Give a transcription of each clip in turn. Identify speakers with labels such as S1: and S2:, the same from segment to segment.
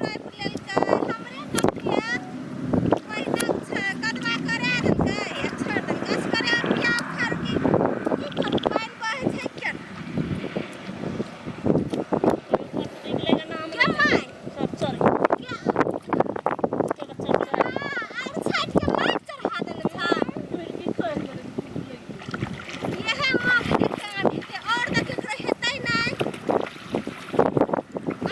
S1: रोपि लेलकै हमरे कम खेत पहिने छै कदवा करा देलकै आ छोड़ि देलकै असगरे हम किया उखाड़ू की की करू पानि बहै छै केना के माय
S2: सब चल
S1: के
S2: चल चल चल
S1: आर छाटि के माटि चढ़ा देने छै
S2: की कर
S1: इएह माँके काम हेतै आओर तऽ केकरो हेतै नहि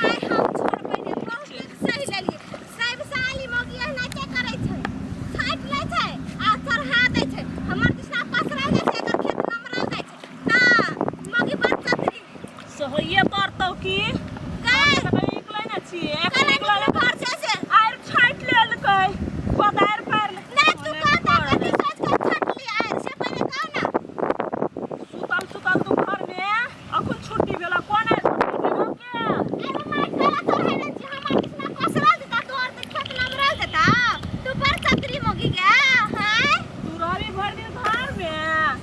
S1: आइ हम छोड़बै नहि बहुत दिन सहि लेलियै सब साली मौगी एनाहिते करै छै छाटि लै छै आ चढ़ा दै छै हमर दिशा पसरा जाइ छै एकर खेत नमरा जाइ छै ना मौगी बड़ चतरी
S2: सहैये पड़तौ की
S1: गै
S2: निकलै ने छियै
S1: कला
S2: निकलै
S1: निकलै घर छै से
S2: आर छाटि लेलकै कोदारि पारि
S1: नहि तू कहता कथी सोच के छाटली आर से पहिले कह ना
S2: सुतल सुतल दुपहर मे अखन छुट्टी भेल कोन आयल छुट्टी भेल के
S1: अरे माय कला चढ़ेने छी हमर दिशा पसरा देता तोहर तऽ खेत नमरा देता तू बड़ चतरी मौगी गे हैं
S2: तू रहबी भरि दिन घर मे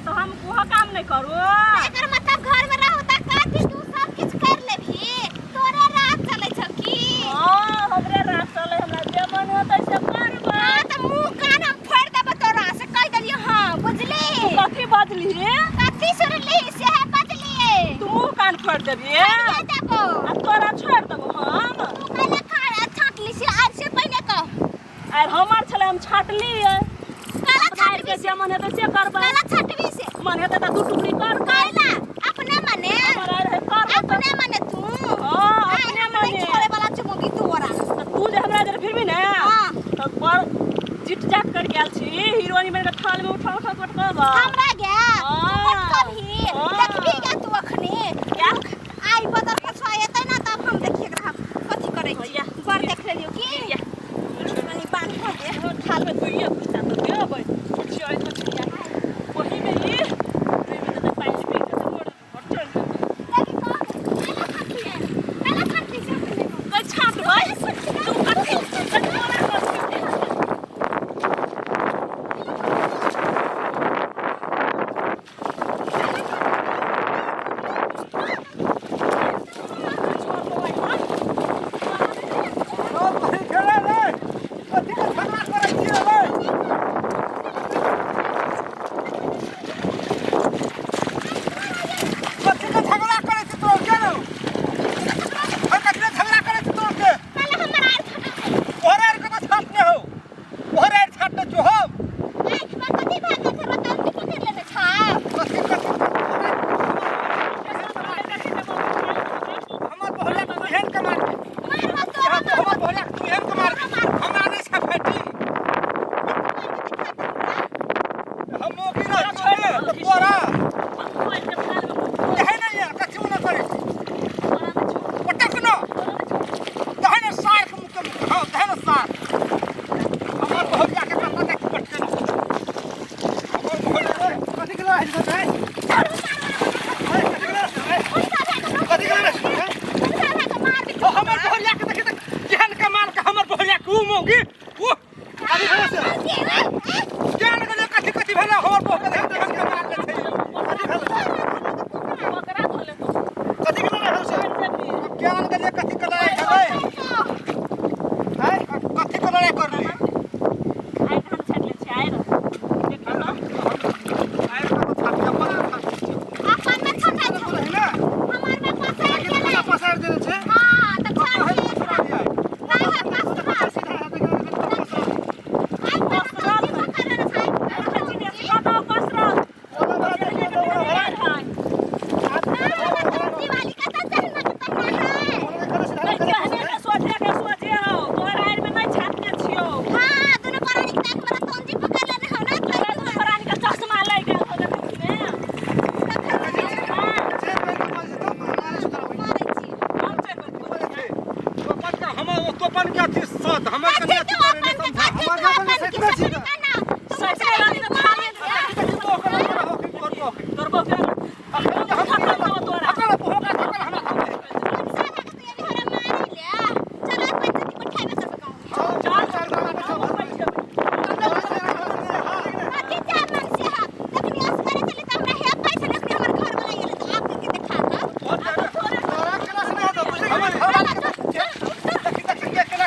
S2: तऽ हम कोहो काम नहि करू
S1: एकर मतलब घर में रहू त काथी तू सब किछ कर लेबही तोरे राज चलै छौ की
S2: हँ हमरे रात चलै हमरा जे मन होतै से करबै
S1: हाँ त मुंह कान हम फोड़ देबो तोरा से कह देलियो हां बुझली
S2: कथी बजली
S1: कथी सुनली से है बजली
S2: तू मुँह कान फोड़ि देबी
S1: फोड़िए देबो
S2: आ तोरा छोड़ि देबो हम
S1: तू कहले खाना छाटली से आज से पहले कह
S2: आर हमर छलै हम छाटलियै
S1: काला
S2: अपना
S1: छाटबी
S2: आरके जे मन हेतै से करबै
S1: काला छाटबी से
S2: मन हेतै तऽ दू टुकड़ी करबै
S1: कैला अपने मने
S2: हमर आर है करबै तऽ
S1: अपने मने तू
S2: हँ
S1: आइ
S2: अपने
S1: हम नहीं
S2: मने
S1: छोड़े वाला चुमोगी तोरा
S2: तऽ तू जे हमरा जरे फिरबी ने
S1: हाँ।
S2: तऽ बड़ चिट चाट करके आयल छी हीरोइन बनि कऽ थाल मे उठा उठा कऽ पटकब
S1: हमरा गे तू
S2: हाँ।
S1: पटकबही
S2: हाँ।
S1: देखबी गे तू अखनी
S2: क्या?
S1: आई बदर पछुआ एतै ना तब हम देखिए रहब कथी करै छी
S2: या।
S1: बड़ देख लेलियो की
S2: या।
S1: कनी बान्ह दे
S2: थाल मे दुइये पुस्ता तऽ देबै छियै तऽ छियै ओही मे ई दुइ मे तऽ पानि पी कऽ तऽ मोड़ घर चलि जेतै
S1: लेकिन कह काला छाटली काला छाटली से अपने को
S2: गै छाटबै तू कथी तोरा कथी
S1: काला हमर आर छाटल छै आँख पर कथी भाग गेल छै बताउ की पकड़ लेने छा मार तोरा
S3: हमर बहुरिया के देखी तऽ केहन कमाल के हमर बहुरिया के ऊ मौगी ऊ अभी भेलै से केहन के कथी कथी भेलै हमर बहु के देखी केहन कमाल के छै कथी भेलै कथी के लड़ाइ भेल से केहन के कथी के लड़ाइ भेलै हैं कथी के लड़ाइ करली आइ कतऽ छाती अपन छाती छै
S1: अपन में छटाइ छौ
S3: है ना
S1: हमर में पसारि
S3: आगे
S1: गेलै
S3: पूरा पसारि देने छै
S1: हां तऽ
S3: कतऽ है
S1: छाटली
S3: पसरा दिया
S1: नहीं है पसरा
S3: सीधा है देखियौ
S1: आई पसरा पकड़ लेने छै दिवाली का तऽ जहना के तहना है हां दुनू प्राणी के देख मेरा तोंजी पकड़ लेने हो ना मारै छी
S3: तोपन के अथी सत हमर
S1: कथी
S3: कने
S1: तू अपन के कथी तू अपन के सपना का ना तू सादा के तू ये भी हमरा मारै ले चल पंचायती पर खाइबे करबे गाँव कथी चाह मन से हा तखनी असगरे चली त हमरा हे पैसा नखनी हमर घर वाला गेलै त आप के देखा त
S3: हमर घर वाला के देखी देखी के केना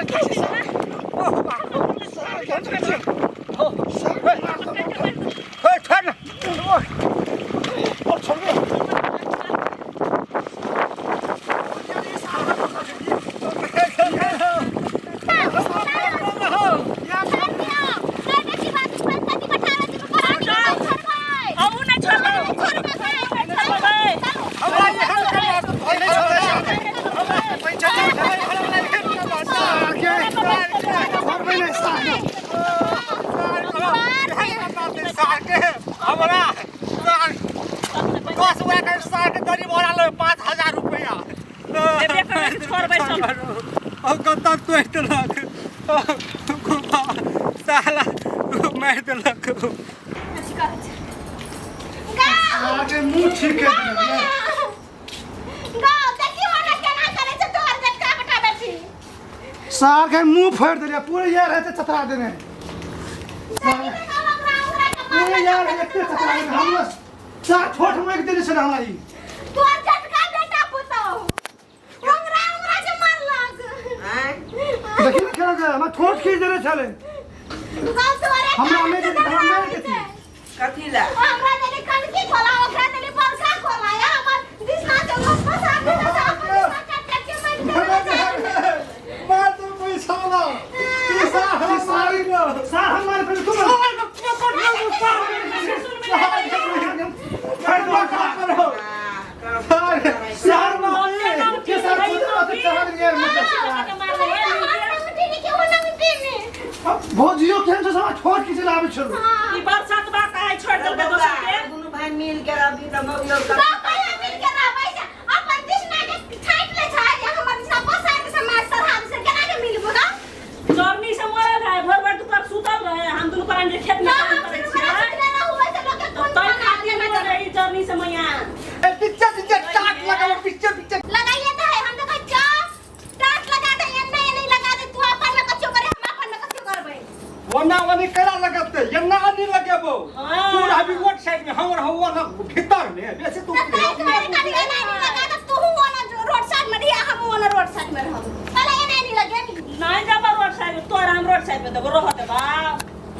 S3: हे छोड़ ना
S4: और छोड़ दे।
S2: अहू नहि छोड़बै, छोड़बै।
S3: हमरा यहाँ हमरा 10 गोरा के सार के गरीब वाला ले 5000 रुपया
S2: देबे करबै कि छोड़बै सब?
S3: और कत्ता तोड़ि देलक साला मारि देलक।
S4: आगे मुंह ठीक है। सार के मुंह फोड़ देलियै पूरे यार हेतै चतरा देने पूरे यार एते चतरा देने हमरा चार ठोठ मोकि देने छलै हमरा ई।
S1: तोर झटका बेटा पुतहु उंगरा उंगरा के मारलक।
S4: देखी ने केना के हमरा ठोठ खींच देने छलै।
S1: गाँव तोरे
S4: हमरा नहि देती, हमरा नहि देती।
S5: कथी ला?
S1: हमरा देली कनकी खोला, ओकरा देली बरखा खोला। या हमर दिसना के लोग फसा के फसा के काट काट के मारि देलक।
S3: मार तो पैसा ला पैसा
S4: सार सार हम मारे पहिले तू मार। सार मारे के सार खुद रहते चढ़ा देलियै मतलब। भौजियो केहन छै साला ठोठ खींच लाबै छलै।
S2: ई बरसात बात आइ छोड़ि देलकै दोसर के।
S5: दुनू भाई मिल के रहबी तऽ मौगियो के
S2: चरनी से मरल रहे, भोर भोर दुपहर सुतल रहे, हम दुनू प्राणी जे खेत में काम करै छियै। तऽ तै खातिर मरल रहे ई चरनी से मैया।
S3: पीछे पीछे टाट लगाओ पीछे पीछे।
S1: लगाइए तो है हम देखै जा टाट लगा दे एन्ना नहीं लगा दे तू अपन में कछो करे हम अपन में कछो करबै।
S3: ओना ओनी केना लगतै एना नहीं लगेबो।
S2: हाँ।
S3: तू रहबी रोड साइड में हम रहबो ना भीतर में बेसी तू
S1: त काहे करे करी एना नहीं लगा दे तू ओना रोड साइड में रही हम ओना रोड साइड में रहब पहले एना नहीं लगे।
S2: नहि जेबो रोड साइड में, तोरा हम रोड साइड में देबो, रह देबा।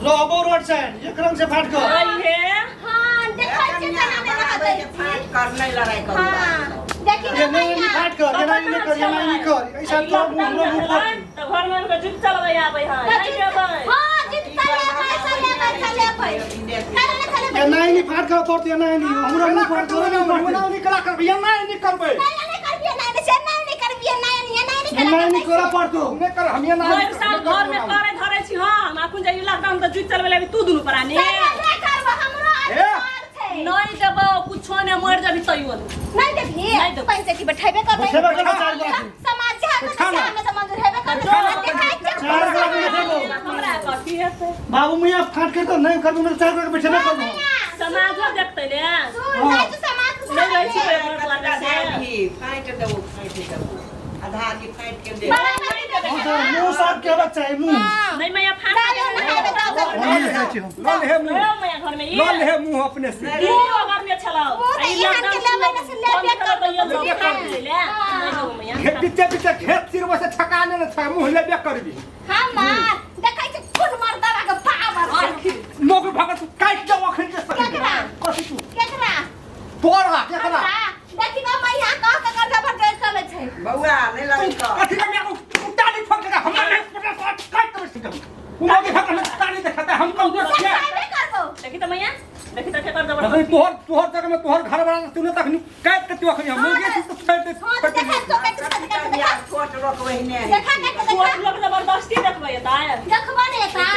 S4: रहबो रोड साइड एक रंग से फाट कर।
S2: अइ हे।
S1: हां देखै छियै केना नहीं रहतै।
S5: फाट कर नहि लड़ाइ करू।
S1: हां देखी
S4: ये
S1: ना
S4: नहीं नहीं
S1: मैया।
S4: फाट कर ये नहीं नहीं कर ये नहीं कर ऐसा तो मुंह मुंह फोड़।
S2: तऽ घर में के जुत चलबै आबै है, नहि जेबै।
S1: हां जित चले भाई चले भाई चले भाई चले ना चले
S4: ये
S1: भाई।
S4: नहीं नहीं फाट कर पड़ती नहीं नहीं हमरा मुंह फोड़ कर नहीं
S3: ओना
S4: पड़ती।
S3: ओनी केना करबै एना नहीं करबै।
S1: नहीं नहीं करबिए नहीं से नहीं नहीं करबिए नहीं नहीं नहीं
S4: ये नहीं नहीं करा पड़तो।
S3: नहीं कर हम एना
S2: भरि साल घर में करे धरै छी हम, अखन जे ई लॉकडाउन तऽ जुत चलबै आबी तू दुनू प्राणी।
S1: नहीं करबो हमरो अधिकार छै।
S2: नहि देबो कुछो नहि, मरि जेबी तैयो नहि।
S1: नहीं देबही
S2: नहीं देबो।
S1: पंचायती बैठेबे करबै।
S4: बैठेबे करबै चार गोरा के।
S1: समाज जे हमे
S3: बैठा ना।
S1: हमे से मंजूर हेबे करबै। देखै छियै।
S4: चार गोरा के बैठेबो।
S2: हमरा कथी हेतै?
S4: बाबू मियां फाट के तो नहीं करबो नहीं चार गोरा के बैठेबे करबो।
S2: समाजो देखतै ने।
S1: सुन जाइ तू समाज के
S2: नहि रहै छी
S1: सामने।
S2: घर दुआर से।
S5: फाटि देबो फाटि देबो आधा आदमी फाटि के दे।
S1: बराबरी देबै।
S4: हाँ सर मुंह साफ के होबाक चाही मुंह।
S1: हां
S2: नहि मैया फाट
S1: जाइयो नहाबे जाओ जाओ।
S4: हम नहीं खाइ छी हम।
S3: ल ले मुंह
S2: नहि मैया घर में ई
S3: ल ले मुंह अपने से।
S2: तू घर में छलौ।
S1: मुँह तऽ
S2: ई
S1: इहाँ के
S2: लॉकडाउन
S1: लेबै ने से लेबे
S2: बंद
S1: करबै।
S2: करबै, लोक खाइ ले। नहि देबो मैया।
S3: खेत पीछे पीछे खेत सिरबो से छका ने छ मुंह लेबे करबी।
S1: हमार देखै छी कोन मर्दावा के पावर छै।
S3: मोग भगत तू काटि जाओ अखन के सके।
S1: केकरा?
S3: कथी तू
S1: केकरा?
S3: तोरा केकरा?
S1: हमरा देखी ना मैया कह के कर जबरदस्त चलै छै।
S5: बौआ नहि लड़ाइ कर।
S3: कथी का मैं ताली ठोक देगा हमरा नहीं पता काट देबै से उ मोगी भगत ताली देखता हम कम
S1: से खाइबे करबो।
S2: देखी तऽ मैया, देखी तऽ केकर जबरदस्ती।
S3: अखन तोहर तोहर जगह में तोहर घर वाला तू तखनी काट के तू अखनी हम मोगी तू छोड़ दे।
S1: हां तऽ देखै तो काट के काट के देखा।
S5: छोट रोकबै ने।
S1: देखा काट के
S2: छोट
S1: देखा।
S2: लोक जबरदस्ती देखबै एतै।
S1: देखबो ने एता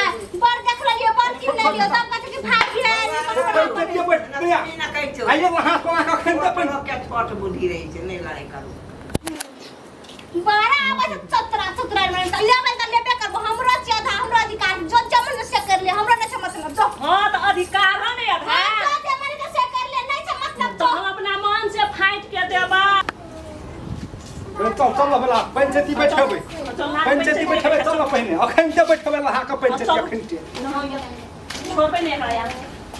S1: बड़ देख लेलियो बड़ किन लेलियो तब कहै छै कि भागी है
S3: बैठ बैठ भैया
S5: ना कहै छौ।
S3: आइए वहां सोना के अखन
S5: छोट
S3: तऽ
S5: लोक के छोट बुद्धि रहै छै नहि लड़ाइ करू।
S1: बड़ा आबै छै चतरा चतरा में त लेबै त लेबे करबो हमरो छै आधा हमरो अधिकार जो जमन से कर ले हमरो नहीं छै मतलब जो।
S2: हाँ तऽ अधिकार है ने आधा।
S1: हां जो जमन के से कर ले नहीं छै मतलब
S2: तऽ हम अपना मन से फाटि के देबा।
S3: चल चल बला पंचायती बैठेबै
S2: चल
S3: पंचायती बैठेबै चल पहिने अखन ते बैठेबै लहा के पंचायती अखन ते
S2: छोड़बै नहि एकरा यार।